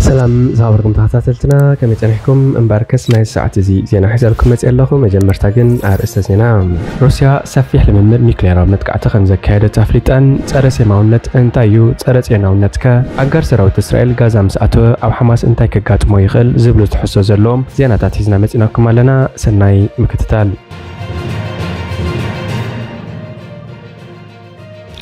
ሰላም ዝኸበርኩም ተኸታተልትና፣ ከመይ ጸኒሕኩም? እምበርከስ ናይ ሰዓት እዚ ዜና ሒዘልኩም መጽእ ኣለኹ። መጀመርታ ግን ኣርእስተ ዜና። ሩስያ ሰፊሕ ልምምድ ኒክሌራዊ መጥቃዕቲ ከም ዘካየደት ኣፍሊጠን፣ ጸረ ሴማውነት እንታይ እዩ? ጸረ ጽዮናውነትከ? ኣጋር ሰራዊት እስራኤል ጋዛ ምስ ኣተወ ኣብ ሓማስ እንታይ ከጋጥሞ ይኽእል? ዝብሉ ትሕዝቶ ዘለዎም ዜናታት ሒዝና መጺናኩም ኣለና። ሰናይ ምክትታል።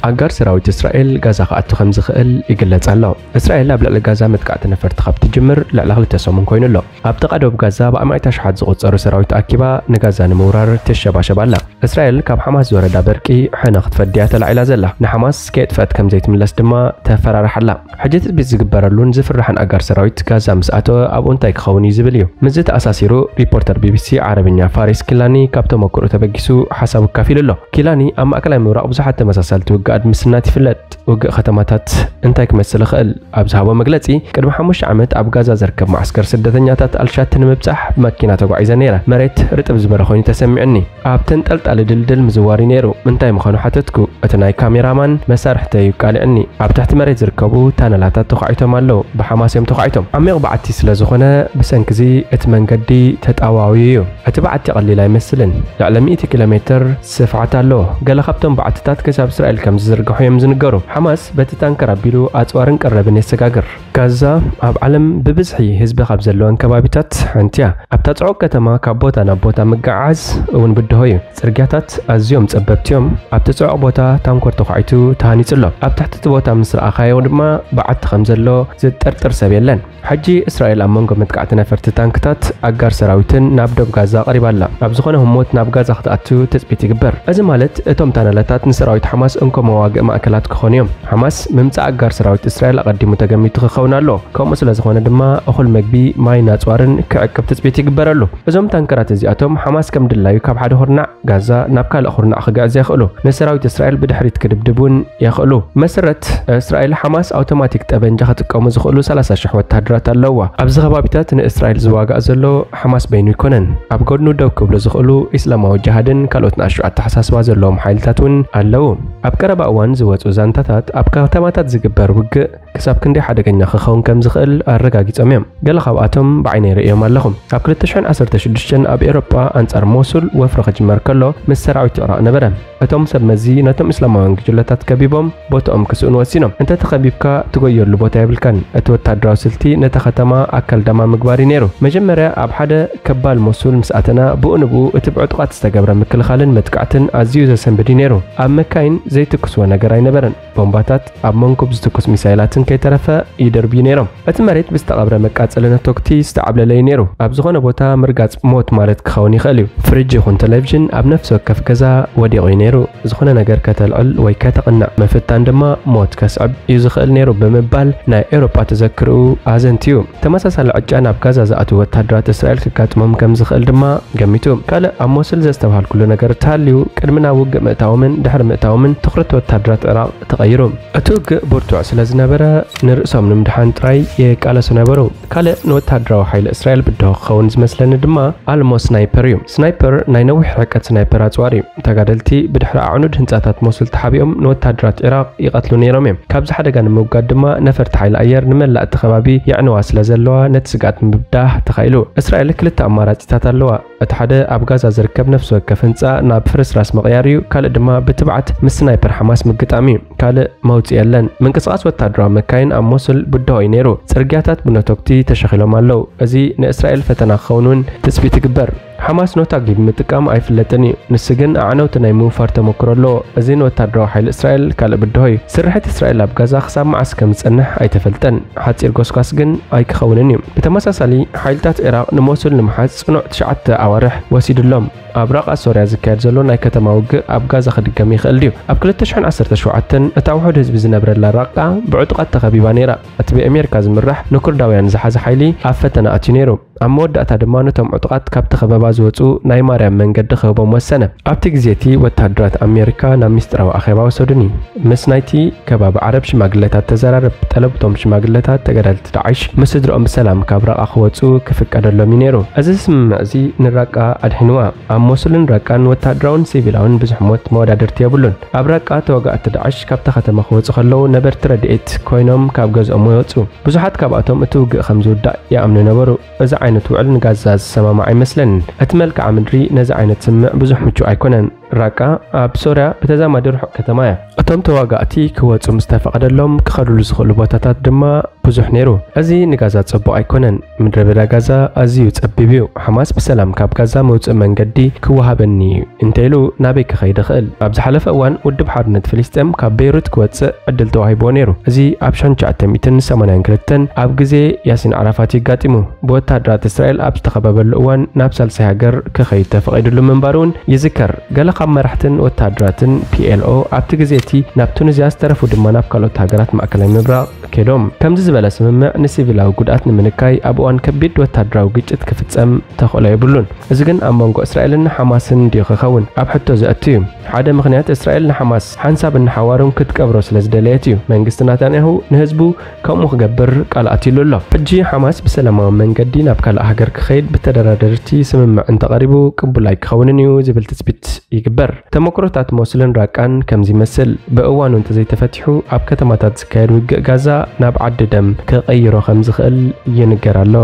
ኣጋር ሰራዊት እስራኤል ጋዛ ክኣቱ ከም ዝኽእል ይግለጽ ኣሎ። እስራኤል ኣብ ልዕሊ ጋዛ መጥቃዕቲ ነፈርቲ ካብ ትጅምር ልዕሊ ክልተ ሰሙን ኮይኑ ኣሎ። ኣብ ጥቓ ዶብ ጋዛ ብኣማኢት ኣሽሓት ዝቑጸሩ ሰራዊት ኣኪባ ንጋዛ ንምውራር ትሸባሸብ ኣላ። እስራኤል ካብ ሓማስ ዝወረዳ በርቂ ሕነ ክትፈድያ ተላዒላ ዘላ። ንሓማስ ከየጥፈት ከም ዘይትምለስ ድማ ተፈራርሓ ኣላ። ሕጂ ትጽቢት ዝግበረሉን ዝፍራሕን ኣጋር ሰራዊት ጋዛ ምስ ኣተወ ኣብኡ እንታይ ክኸውን እዩ ዝብል እዩ። ምስዚ ተኣሳሲሩ ሪፖርተር ቢቢሲ ዓረብኛ ፋሪስ ኪላኒ ካብ ተመክሮ ተበጊሱ ሓሳቡ ኣካፊሉ ኣሎ። ኪላኒ ኣብ ማእከላይ ምብራቕ ብዙሓት ተመሳሳልቲ ውግኣት ምስናት ይፍለጥ። ውግእ ከተማታት እንታይ ክመስል ይኽእል? ኣብ ዝሃቦ መግለጺ፣ ቅድሚ ሓሙሽተ ዓመት ኣብ ጋዛ ዝርከብ መዓስከር ስደተኛታት ኣልሻቲ ንምብጻሕ ብመኪና ተጓዒዘ ነይረ። መሬት ርጥብ ዝበለ ኮይኑ ተሰሚዑኒ። ኣብ ተንጠልጣሊ ድልድል ምዝዋር እዩ ነይሩ። እንታይ ምዃኑ ሓተትኩ። እቲ ናይ ካሜራማን መሳርሕተይ እዩ ቃሊዕኒ። ኣብ ትሕቲ መሬት ዝርከቡ ታነላታት ተዃዒቶም ኣለዉ። ብሓማስ እዮም ተዃዒቶም። ዓሚቕ በዓቲ ስለ ዝኾነ፣ ብሰንኪ እዚ እቲ መንገዲ ተጣዋዊ እዩ። እቲ በዓቲ ቀሊል ኣይመስልን። ልዕሊ ሚእቲ ኪሎ ሜትር ስፍሓት ኣለዎ። ገለ ካብቶም በዓትታት ክሳብ እስራኤል ከም ዝዝርግሑ እዮም ዝንገሩ። ሓማስ በቲ ታንከር ኣቢሉ ኣጽዋርን ቀረብን የሰጋግር። ጋዛ ኣብ ዓለም ብብዝሒ ህዝቢ ካብ ዘለወን ከባቢታት ሓንቲ እያ። ኣብታ ጽዑቕ ከተማ ካብ ቦታ ናብ ቦታ ምግዓዝ እውን ብድሆ እዩ። ጽርግያታት ኣዝዮም ጸበብቲ እዮም። ኣብቲ ጽዑቕ ቦታ ታንኮር ተዃዒቱ ተሃኒጹ ኣሎ። ኣብ ትሕቲ እቲ ቦታ ምስ ረኣኻዮ ድማ በዓቲ ከም ዘሎ ዝጠርጥር ሰብ የለን። ሕጂ እስራኤል ኣብ መንጎ መጥቃዕቲ ነፈርቲ ታንክታት ኣጋር ሰራዊትን ናብ ዶብ ጋዛ ቀሪባ ኣላ። ኣብ ዝኾነ ህሞት ናብ ጋዛ ክትኣቱ ትጽቢት ይግበር። እዚ ማለት እቶም ታነላታት ንሰራዊት ሓማስ እንኮ መዋግኢ ማእከላት ክኾኑ እዮም። ሓማስ ምምጻእ ኣጋር ሰራዊት እስራኤል ኣቐዲሙ ተገሚቱ ክኸውን ኣለዎ። ከምኡ ስለ ዝኾነ ድማ እኹል መግቢ፣ ማይን ኣጽዋርን ክዕቅብ ትጽቢት ይግበረሉ። እዞም ታንከራት እዚኣቶም ሓማስ ከም ድላዩ ካብ ሓደ ኩርናዕ ጋዛ ናብ ካልእ ኩርናዕ ክግዕዝ የኽእሉ። ንሰራዊት እስራኤል ብድሕሪት ክድብድብ እውን የኽእሉ። መሰረት እስራኤል ሓማስ ኣውቶማቲክ ጠበንጃ ክጥቀሙ ዝኽእሉ ሰላሳ ሽሕ ወተሃደራት ኣለዋ። ኣብዚ ከባቢታት ንእስራኤል ዝዋጋእ ዘሎ ሓማስ በይኑ ኣይኮነን። ኣብ ጎድኑ ደው ክብሉ ዝኽእሉ ኢስላማዊ ጅሃድን ካልኦት ንኣሽቱ ኣተሓሳስባ ዘለዎም ሓይልታት እውን ኣለዉ። ኣብ ቀረባ እዋን ዝወጹ ዛንታታት ኣብ ከተማታት ዝግበር ውግእ ክሳብ ክንደይ ሓደገኛ ክኸውን ከም ዝኽእል ኣረጋጊጾም እዮም። ገለ ካብኣቶም ብዓይነይ ርእዮም ኣለኹ። ኣብ ክልተ ሽሕን ዓሰርተ ሽዱሽተን ኣብ ኤውሮጳ ኣንጻር ሞሱል ወፍሪ ክጅመር ከሎ ምስ ሰራዊት ኢራቕ ነበረ። እቶም ሰብ መዚ ነቶም እስላማውያን ጉጅለታት ከቢቦም ቦታኦም ክስእኑ ወሲኖም። እንተ ተኸቢብካ ትጎየሉ ቦታ የብልካን። እቲ ወታደራዊ ስልቲ ነታ ከተማ ኣካል ዳማ ምግባር እዩ ነይሩ። መጀመርያ ኣብ ሓደ ከባል ሞሱል ምስ ኣተና ብኡ ንብኡ እቲ ብዕጡቓት ዝተገብረ ምክልኻልን መጥቃዕትን ኣዝዩ ዘሰንብድ እዩ ነይሩ። ኣብ መካይን ዘይትኩስዎ ነገር ኣይነበረን። ቦምባታት ኣብ መንኩብ ዝትኩስ ሚሳይላትን ከይተረፈ ይደርብዩ ነይሮም። እቲ መሬት ብዝተቐብረ መቃጸሊ ነቶግቲ ዝተዓብለለ እዩ ነይሩ። ኣብ ዝኾነ ቦታ ምርጋጽ ሞት ማለት ክኸውን ይኽእል እዩ። ፍሪጅ ይኹን ቴሌቪዥን ኣብ ነፍሲ ወከፍ ገዛ ወዲቑ እዩ ነይሩ። ዝኾነ ነገር ከተልዕል ወይ ከተቕንዕ ምፍታን ድማ ሞት ከስዕብ እዩ ዝኽእል ነይሩ ብምባል ናይ ኤውሮጳ ተዘክርኡ ኣዘንትዩ። ተመሳሳሊ ዕጫ ናብ ጋዛ ዝኣትዉ ወታደራት እስራኤል ክጋጥሞም ከም ዝኽእል ድማ ገሚቱ። ካልእ ኣብ ሞስል ዘስተብሃልኩሉ ነገር እንተሃልዩ፣ ቅድሚ ናብ ውግእ ምእታዎምን ድሕሪ ምእታዎምን ትኹረት ወታደራት ዒራቕ ተቐይሩ። እቲ ውግእ ብርቱዕ ስለ ዝነበረ፣ ንርእሶም ንምድሓን ጥራይ ይቃለሱ ነበሩ። ካልእ ንወታደራዊ ሓይሊ እስራኤል ብድሆ ክኸውን ዝመስለኒ ድማ ኣልሞ ስናይፐር እዩ። ስናይፐር ናይ ነዊሕ ርሕቀት ስናይፐር ኣጽዋር እዩ። ተጋደልቲ ብድሕሪ ኣዕኑድ ህንጻታት ሞሱል ተሓቢኦም ንወታደራት ዒራቕ ይቐትሉ ነይሮም እዮም። ካብዚ ሓደጋ ንምውጋድ ድማ ነፈርቲ ሓይሊ ኣየር ንመላእ እቲ ከባቢ የዕንዋ ስለ ዘለዋ ነቲ ስግኣት ምብዳህ ተኻኢሉ። እስራኤል ክልተ ኣማራጺታት ኣለዋ። እቲ ሓደ ኣብ ጋዛ ዝርከብ ነፍሲ ወከፍ ህንጻ ናብ ፍርስራስ ምቕያር እዩ፣ ካልእ ድማ ብትብዓት ምስ ስናይፐር ሓማስ ምግጣም እዩ። ካልእ መውጽኢ የለን። ምንቅስቓስ ወታደራዊ መካይን ኣብ ሞሱል ብድሆ እዩ ነይሩ። ጽርግያታት ብነቶግቲ ተሸኺሎም ኣለዉ። እዚ ንእስራኤል ፈተና ክኸውን እውን ትጽቢት ይግበር። ሓማስ ኖታጊ ብምጥቃም ኣይፍለጥን እዩ። ንሱ ግን ኣዕነውቲ ናይ ምውፋር ተመክሮ ኣለዎ። እዚ ንወታደራዊ ሓይሊ እስራኤል ካልእ ብድሆ እዩ። ስርሒት እስራኤል ኣብ ጋዛ ክሳብ መዓስ ከም ዝጸንሕ ኣይተፈልጠን። ሓጺር ጎስጓስ ግን ኣይክኸውንን እዩ። ብተመሳሳሊ፣ ሓይልታት ዒራቕ ንሞሱል ንምሓዝ ጽኑዕ ትሽዓተ ኣዋርሕ ወሲዱሎም። ኣብ ራቃ ሶርያ ዝካየድ ዘሎ ናይ ከተማ ውግእ ኣብ ጋዛ ክድገም ይኽእል ድዩ? ኣብ ክልተ ሽሕን ዓሰርተ ሸውዓተን እታ ውሑድ ህዝቢ ዝነብረላ ራቃ ብዕጡቓት ተኸቢባ ነይራ። እቲ ብኣሜሪካ ዝምራሕ ንኩርዳውያን ዝሓዘ ሓይሊ ኣብ ፈተና ኣትዩ ነይሩ። ኣብ መወዳእታ ድማ ነቶም ዕጡቓት ካብቲ ከበባ ዝወጹ ናይ ማርያም መንገዲ ክህቦም ወሰነ። ኣብቲ ግዜ እቲ ወተሃደራት ኣሜሪካ ናብ ሚስጥራዊ ኣኼባ ወሰዱኒ። ምስ ናይቲ ከባቢ ዓረብ ሽማግለታት ተዘራረብ። ጠለብቶም ሽማግለታት ተጋደልቲ ዳዕሽ ምስ ስድርኦም ብሰላም ካብ ራቃ ክወጹ ክፍቀደሎም እዩ ነይሩ። እዚ ስምምዕ እዚ ንራቃ ኣድሒንዋ። ኣብ ሞሱልን ራቃን ወተሃደራውን ሲቪላውን ብዙሕ ሞት መወዳድርቲ የብሉን። ኣብ ራቃ ተዋጋእቲ ዳዕሽ ካብታ ከተማ ክወጹ ከለዉ ነበርቲ ረድኤት ኮይኖም ካብ ገዝኦም ይወጹ። ብዙሓት ካብኣቶም እቲ ውግእ ከም ዝውዳእ ይኣምኑ ነበሩ። እዚ ዓይነት ውዕል ንጋዛ ዝሰማማዕ ኣይመስለንን። እቲ መልክዓ ምድሪ ነዚ ዓይነት ስምምዕ ብዙሕ ምቹእ ኣይኮነን። ራቃ ኣብ ሶርያ ብተዛማዲ ርሑቕ ከተማ እያ። እቶም ተዋጋእቲ ክወጹ ምስ ተፈቐደሎም ክኸድሉ ዝኽእሉ ቦታታት ድማ ብዙሕ ነይሩ። እዚ ንጋዛ ጽቡቕ ኣይኮነን። ምድረ በዳ ጋዛ ኣዝዩ ጸቢብ እዩ። ሓማስ ብሰላም ካብ ጋዛ መውጽኢ መንገዲ ክወሃበኒ እዩ እንተኢሉ ናበይ ክኸይድ ይኽእል? ኣብ ዝሓለፈ እዋን ውድብ ሓርነት ፍልስጤም ካብ ቤይሩት ክወጽእ ዕድል ተዋሂብዎ ነይሩ። እዚ ኣብ ሽሕን ትሽዓተ ሚእትን ሰማንያን ክልተን ኣብ ግዜ ያሲን ዓራፋት እዩ ኣጋጢሙ። ብወተሃደራት እስራኤል ኣብ ዝተኸበበሉ እዋን ናብ ሳልሳይ ሃገር ክኸይድ ተፈቒዱሉ ምንባሩ እውን ይዝከር። ገለ ካብ መራሕትን ወተሃደራትን ፒ ኤል ኦ ኣብቲ ግዜ እቲ ናብ ቱኒዝያ፣ ዝተረፉ ድማ ናብ ካልኦት ሃገራት ማእከላይ ምብራቕ ከይዶም። ከምዚ ዝበለ ስምምዕ ንሲቪላዊ ጉድኣት ንምንካይ ኣብ እዋን ከቢድ ወተሃደራዊ ግጭት ክፍጸም ተኽእሎ የብሉን። እዚ ግን ኣብ መንጎ እስራኤልን ሓማስን ድዩ ክኸውን ኣብ ሕቶ ዘእቱ እዩ። ሓደ ምኽንያት እስራኤል ንሓማስ ሓንሳብን ንሓዋሩን ክትቀብሮ ስለ ዝደለየት እዩ። መንግስቲ ናታንያሁ ንህዝቡ ከምኡ ክገብር ቃል ኣትዩሉ ኣሎ። ሕጂ ሓማስ ብሰላማዊ መንገዲ ናብ ካልእ ሃገር ክኸይድ ብተደራደርቲ ስምምዕ እንተቐሪቡ ቅቡል ኣይክኸውንን እዩ ዝብል ትጽቢት ይግበር። ተመክሮታት ሞስልን ራቃን ከምዚ ይመስል። ብእዋኑ እንተዘይተፈቲሑ ኣብ ከተማታት ዝካየድ ውግእ ጋዛ ናብ ዓዲ ደም ክቐይሮ ከም ዝኽእል ይንገር ኣሎ።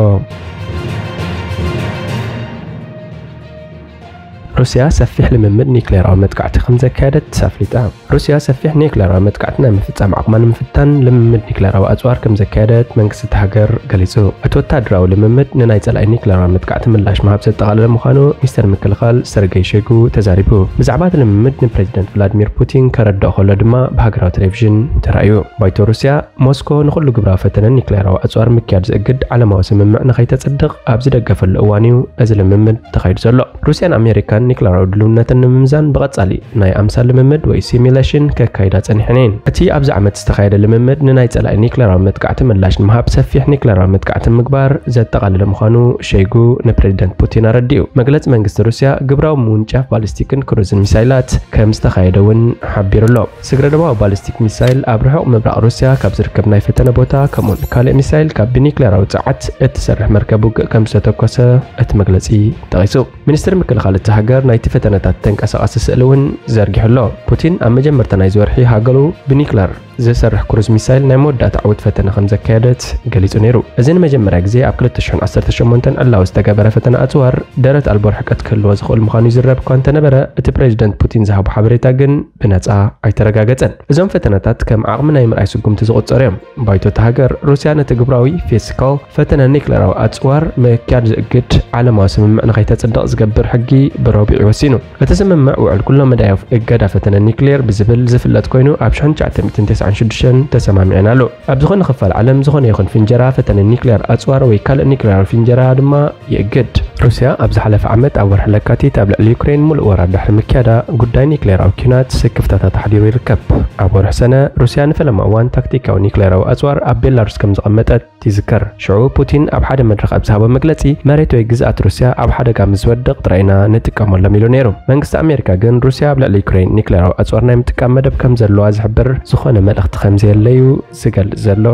ሩስያ ሰፊሕ ልምምድ ኒክሌራዊ መጥቃዕቲ ከም ዘካየደት ኣፍሊጣ። ሩስያ ሰፊሕ ኒክሌራዊ መጥቃዕቲ ናይ ምፍጻም ዓቕማ ንምፍታን ልምምድ ኒክሌራዊ ኣጽዋር ከም ዘካየደት መንግስቲ እቲ ሃገር ገሊጹ። እቲ ወተሃደራዊ ልምምድ ንናይ ጸላኢ ኒክሌራዊ መጥቃዕቲ ምላሽ ምሃብ ዘጠቓለለ ምዃኑ ሚኒስተር ምክልኻል ሰርገይ ሸይጉ ተዛሪቡ። ብዛዕባ እቲ ልምምድ ንፕሬዚደንት ቭላድሚር ፑቲን ከረድኦ ከሎ ድማ ብሃገራዊ ቴሌቪዥን ተራእዩ። ባይቶ ሩስያ ሞስኮ ንኹሉ ግብራዊ ፈተነን ኒክሌራዊ ኣጽዋር ምክያድ ዝእግድ ዓለማዊ ስምምዕ ንኸይተጽድቕ ኣብ ዝደገፈሉ እዋን እዩ እዚ ልምምድ ተኻይዱ ዘሎ። ሩስያን ኣሜሪካን ኒክሌራዊ ድልውነተን ንምምዛን ብቐጻሊ ናይ ኣምሳል ልምምድ ወይ ሲሚሌሽን ከካይዳ ጸኒሐን እየን። እቲ ኣብዚ ዓመት ዝተኻየደ ልምምድ ንናይ ጸላኢ ኒክሌራዊ መጥቃዕቲ ምላሽ ንምሃብ ሰፊሕ ኒክሌራዊ መጥቃዕቲ ምግባር ዘጠቓለለ ምዃኑ ሸይጉ ንፕሬዚደንት ፑቲን ኣረዲኡ። መግለጺ መንግስቲ ሩስያ ግብራዊ ምውንጫፍ ባሊስቲክን ክሩዝን ሚሳይላት ከም ዝተኻየደ እውን ሓቢሩ ኣሎ። ስግረ ዶባዊ ባሊስቲክ ሚሳይል ኣብ ርሑቕ ምብራቕ ሩስያ ካብ ዝርከብ ናይ ፈተነ ቦታ፣ ከምኡውን ካልእ ሚሳይል ካብ ብኒክሌራዊ ጸዓት እትሰርሕ መርከብ ውግእ ከም ዝተተኮሰ እቲ መግለጺ ጠቒሱ። ሚኒስትሪ ምክልኻል እቲ ሃገር ናይቲ ፈተነታት ተንቀሳቓሲ ስእሊ እውን ዘርጊሑ ኣሎ። ፑቲን ኣብ መጀመርታ ናይዚ ወርሒ ሃገሩ ብኒክለር ዝሰርሕ ክሩዝ ሚሳይል ናይ መወዳእታ ዕዉት ፈተነ ከም ዘካየደት ገሊጹ ነይሩ። እዚ ንመጀመርያ ግዜ ኣብ ክልተ ሽሕን ዓሰርተ ሸሞንተን ዕላዊ ዝተገበረ ፈተነ ኣጽዋር ደረት ኣልቦ ርሕቀት ክህልዎ ዝኽእል ምዃኑ ይዝረብ እኳ እንተነበረ፣ እቲ ፕሬዚደንት ፑቲን ዝሃቦ ሓበሬታ ግን ብነጻ ኣይተረጋገጸን። እዞም ፈተነታት ከም ዓቕሚ ናይ ምርኣይ ስጉምቲ ዝቑጸሩ እዮም። ባይቶ እታ ሃገር፣ ሩስያ ነቲ ግብራዊ ፊስካል ፈተነ ኒክሌራዊ ኣጽዋር ምክያድ ዝእግድ ዓለማዊ ስምምዕ ንኸይተጽድቕ ዝገብር ሕጊ ብረቡዕ ወሲኑ። እቲ ስምምዕ ውዕል ኩሎ መዳያዊ እገዳ ፈተነ ኒክሌር ብዝብል ዝፍለጥ ኮይኑ፣ ኣብ ሽሕን ትሽዓተ ሚእትን ተስዓን ሽዱሽተን ተሰማሚዐን ኣሎ። ኣብ ዝኾነ ክፋል ዓለም ዝኾነ ይኹን ፍንጀራ ፈተነ ኒክሌር ኣጽዋር ወይ ካልእ ኒክሌራዊ ፍንጀራ ድማ ይእግድ። ሩስያ ኣብ ዝሓለፈ ዓመት ኣብ ወርሒ ለካቲት ኣብ ልዕሊ ዩክሬን ሙሉእ ወራር ድሕሪ ምክያዳ፣ ጉዳይ ኒክሌራዊ ኲናት ስክፍታታት ኣሕዲሩ ይርከብ። ኣብ ወርሒ ሰነ፣ ሩስያ ንፈለማ እዋን ታክቲካዊ ኒክሌራዊ ኣጽዋር ኣብ ቤላሩስ ከም ዘቐመጠት ይዝከር። ሽዑ ፑቲን ኣብ ሓደ መድረኽ ኣብ ዝሃቦ መግለጺ፣ መሬት ወይ ግዝኣት ሩስያ ኣብ ሓደጋ ምስ ዝወድቕ ጥራይ ኢና ንጥቀመሎም ኢሉ ነይሩ። መንግስቲ ኣሜሪካ ግን ሩስያ ኣብ ልዕሊ ዩክሬን ኒክሌራዊ ኣጽዋር ናይ ምጥቃም መደብ ከም ዘለዋ ዝሕብር ዝኾነ መልእኽቲ ከም ዘየለ እዩ ዝገልጽ ዘሎ።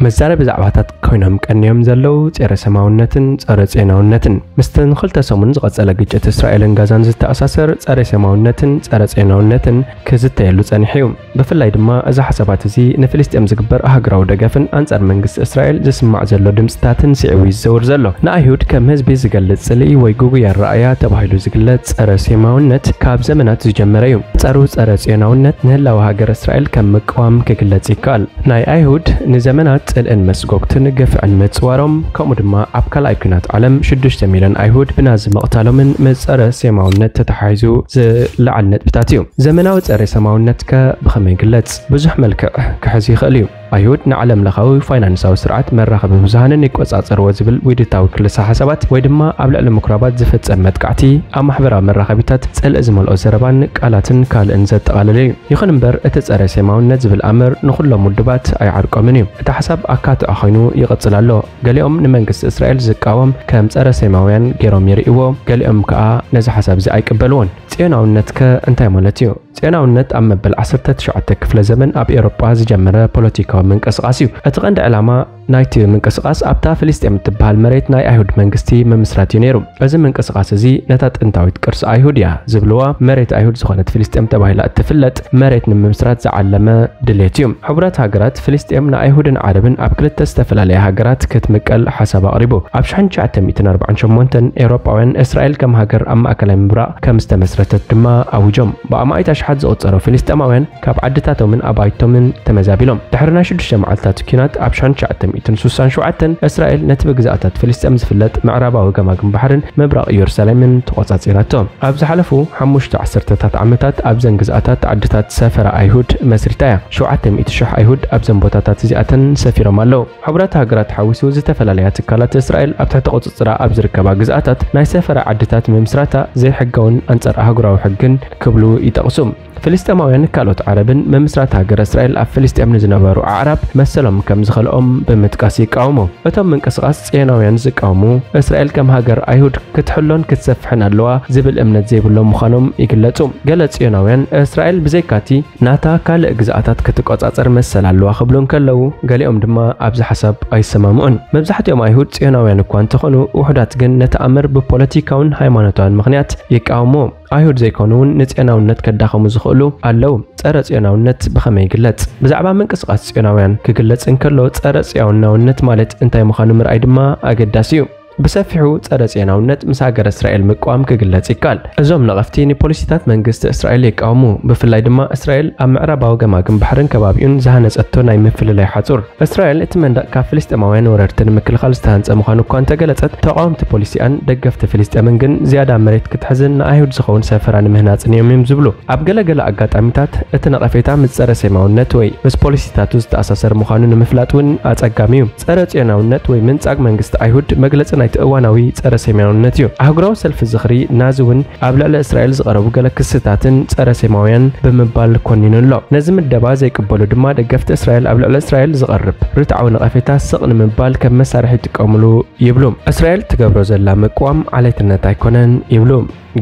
መዛረቢ ዛዕባታት ኮይኖም ቀንዮም ዘለዉ ጸረ ሰማውነትን ጸረ ጽዮናውነትን። ምስተን ክልተ ሰሙን ዝቐጸለ ግጭት እስራኤልን ጋዛን ዝተኣሳሰር ጸረ ሰማውነትን ጸረ ጽዮናውነትን ክዝተየሉ ጸኒሑ እዩ። ብፍላይ ድማ እዚ ሓሳባት እዚ ንፍልስጤም ዝግበር ኣህግራዊ ደገፍን ኣንጻር መንግስቲ እስራኤል ዝስማዕ ዘሎ ድምጽታትን ስዒቡ እዩ ዝዘውር ዘሎ። ንኣይሁድ ከም ህዝቢ ዝገልጽ ጽልኢ ወይ ግጉይ ኣረኣእያ ተባሂሉ ዝግለጽ ጸረ ሴማውነት ካብ ዘመናት ዝጀመረ እዩ። ጸሩ ጸረ ጽዮናውነት ንህላወ ሃገር እስራኤል ከም ምቅዋም ክግለጽ ይከኣል። ናይ ኣይሁድ ንዘመናት ጽልእን መስጎግትን ግፍዕን ምጽዋሮም፣ ከምኡ ድማ ኣብ ካልኣይ ኲናት ዓለም ሽዱሽተ ሚልዮን ኣይሁድ ብናዚ ምቕታሎምን ምስ ጸረ ሴማውነት ተተሓሒዙ ዝለዓል ነጥብታት እዩ። ዘመናዊ ጸረ ሴማውነት ከ ብኸመይ ይግለጽ? ብዙሕ መልክዕ ክሕዝ ይኽእል እዩ። ኣይሁድ ንዓለም ለኻዊ ፋይናንሳዊ ስርዓት መራኸቢ ብዙሃንን ይቆጻጸርዎ ዝብል ውዲታዊ ክልሰ ሓሳባት ወይ ድማ ኣብ ልዕሊ ምኩራባት ዝፍጸም መጥቃዕቲ ኣብ ማሕበራዊ መራኸቢታት ጽልኢ ዝመልኦ ዘረባን ቃላትን ካልእን ዘጠቓለለ እዩ። ይኹን እምበር እቲ ጸረ ሴማውነት ዝብል ኣምር ንኹሎም ውድባት ኣይዓርቆምን እዩ። እቲ ሓሳብ ኣካትዖ ኮይኑ ይቕጽል ኣሎ። ገሊኦም ንመንግስቲ እስራኤል ዝቃወም ከም ጸረ ሴማውያን ገይሮም ይርእይዎ፣ ገሊኦም ከኣ ነዚ ሓሳብ እዚ ኣይቅበልዎን። ጽዮናውነት ከ እንታይ ማለት እዩ? ጽዮናውነት ኣብ መበል ዓሰርተ ትሽዓተ ክፍለ ዘመን ኣብ ኤውሮጳ ዝጀመረ ፖለቲካዊ ምንቅስቓስ እዩ። እቲ ቀንዲ ዕላማ ናይቲ ምንቅስቓስ ኣብታ ፍልስጤም እትበሃል መሬት ናይ ኣይሁድ መንግስቲ ምምስራት እዩ ነይሩ። እዚ ምንቅስቓስ እዚ ነታ ጥንታዊት ቅርሲ ኣይሁድ እያ ዝብልዋ መሬት ኣይሁድ ዝኾነት ፍልስጤም ተባሂላ እትፍለጥ መሬት ንምምስራት ዝዓለመ ድሌት እዩ። ሕቡራት ሃገራት ፍልስጤም ንኣይሁድን ዓረብን ኣብ ክልተ ዝተፈላለያ ሃገራት ክትምቀል ሓሳብ ኣቕሪቡ። ኣብ ሺሕ ትሽዓተ ሚእትን ኣርባዓን ሸሞንተን ኤውሮጳውያን እስራኤል ከም ሃገር ኣብ ማእከላይ ምብራቕ ከም ዝተመስረተት ድማ ኣውጆም። ብኣማኢት ኣሽሓት ዝቑጸሩ ፍልስጤማውያን ካብ ዓድታቶምን ኣባይቶምን ተመዛቢሎም። ድሕሪ ናይ ሽዱሽተ መዓልታት ኲናት ኣብ ሺሕ ትሽዓተ ሚእትን ስሳን ሸውዓተን እስራኤል ነቲ ብግዝኣታት ፍልስጤም ዝፍለጥ ምዕራባዊ ገማግም ባሕርን ምብራቕ ኢየሩሳሌምን ተቖጻጺራቶ። ኣብ ዝሓለፉ ሓሙሽተ ዓሰርተታት ዓመታት ኣብዘን ግዝኣታት ዓድታት ሰፈራ ኣይሁድ መስሪታ እያ። ሸውዓተ ሚእቲ ሽሕ ኣይሁድ ኣብዘን ቦታታት እዚኣተን ሰፊሮም ኣለዉ። ሕቡራት ሃገራት ሓዊሱ ዝተፈላለያ ትካላት እስራኤል ኣብ ትሕቲ ቁጽጽራ ኣብ ዝርከባ ግዝኣታት ናይ ሰፈራ ዓድታት ምምስራታ ዘይሕጋውን ኣንጻር ኣህጉራዊ ሕግን ክብሉ ይጠቕሱ። ፍልስጤማውያን ካልኦት ዓረብን ምምስራት ሃገር እስራኤል ኣብ ፍልስጤም ንዝነበሩ ኣዕራብ መሰሎም ከም ዝኸልኦም ብምጥቃስ ይቃወሙ። እቶም ምንቅስቓስ ጽዮናውያን ዝቃወሙ እስራኤል ከም ሃገር ኣይሁድ ክትሕሎን ክትሰፍሕን ኣለዋ ዝብል እምነት ዘይብሎም ምዃኖም ይግለጹ። ገለ ጽዮናውያን እስራኤል ብዘይካቲ ናታ ካልእ ግዝኣታት ክትቆጻጸር መሰል ኣለዋ ክብሉ እንከለዉ፣ ገሊኦም ድማ ኣብዚ ሓሳብ ኣይሰማምዑን። መብዛሕትኦም ኣይሁድ ጽዮናውያን እኳ እንተኾኑ፣ ውሑዳት ግን ነቲ ኣምር ብፖለቲካውን ሃይማኖታውን ምኽንያት ይቃወምዎ። ኣይሁድ ዘይኮኑ እውን ንጽዮናውነት ከዳኸሙ ዝኽእሉ ኣለዉ። ጸረ ጽዮናውነት ብኸመይ ይግለጽ? ብዛዕባ ምንቅስቓስ ጽዮናውያን ክግለጽ እንከሎ፣ ጸረ ጽዮናውነት ማለት እንታይ ምዃኑ ምርኣይ ድማ ኣገዳሲ እዩ። ብሰፊሑ ጸረ ጽዮናውነት ምስ ሃገረ እስራኤል ምቅዋም ክግለጽ ይከኣል። እዞም ነቐፍቲ ንፖሊሲታት መንግስቲ እስራኤል ይቃወሙ፣ ብፍላይ ድማ እስራኤል ኣብ ምዕራባዊ ገማግም ባሕርን ከባቢኡን ዝሃነጸቶ ናይ ምፍልላይ ሓጹር። እስራኤል እቲ መንደቕ ካብ ፍልስጤማውያን ወረርቲ ንምክልኻል ዝተሃንጸ ምዃኑ እኳ እንተገለጸት፣ ተቓወምቲ ፖሊሲኣን ደገፍቲ ፍልስጤምን ግን ዝያዳ መሬት ክትሕዝን ንኣይሁድ ዝኸውን ሰፈራ ንምህናጽን እዮም እዮም ዝብሉ። ኣብ ገለ ገለ ኣጋጣሚታት እቲ ነቐፌታ ምስ ጸረ ሴማውነት ወይ ምስ ፖሊሲታቱ ዝተኣሳሰር ምዃኑ ንምፍላጥ እውን ኣጸጋሚ እዩ። ጸረ ጽዮናውነት ወይ ምንጻግ መንግስቲ ኣይሁድ መግለጺ ናይቲ እዋናዊ ጸረ ሴማውነት እዩ። ኣህጉራዊ ሰልፊ ዝኽሪ ናዚ እውን ኣብ ልዕሊ እስራኤል ዝቐረቡ ገለ ክስታትን ጸረ ሴማውያን ብምባል ኮኒኑ ኣሎ። ነዚ ምደባ ዘይቅበሉ ድማ ደገፍቲ እስራኤል ኣብ ልዕሊ እስራኤል ዝቐርብ ርትዓዊ ነቐፌታ ስቕ ንምባል ከም መሳርሒ ይጥቀምሉ ይብሉ። እስራኤል ትገብሮ ዘላ ምቅዋም ዓሌትነት ኣይኮነን ይብሉ።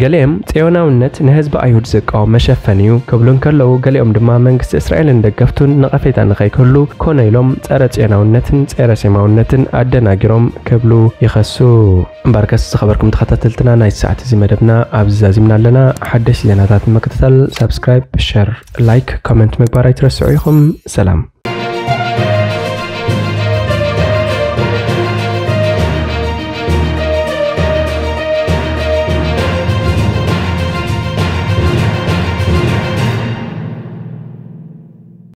ገሊኦም ጽዮናውነት ንህዝቢ ኣይሁድ ዝቃወም መሸፈኒ እዩ ክብሉ እንከለዉ፣ ገሊኦም ድማ መንግስቲ እስራኤልን ደገፍቱን ነቐፌታ ንኸይክህሉ ኮነ ኢሎም ጸረ ጽዮናውነትን ጸረ ሴማውነትን ኣደናጊሮም ክብሉ ይኸሱ። እምበርከስ ዝኸበርኩም ተኸታተልትና፣ ናይ ሰዓት እዚ መደብና ኣብዚ ዛዚምና ኣለና። ሓደሽቲ ዜናታት ንምክትታል ሳብስክራይብ፣ ሸር፣ ላይክ፣ ኮመንት ምግባር ኣይትረስዑ ኢኹም። ሰላም።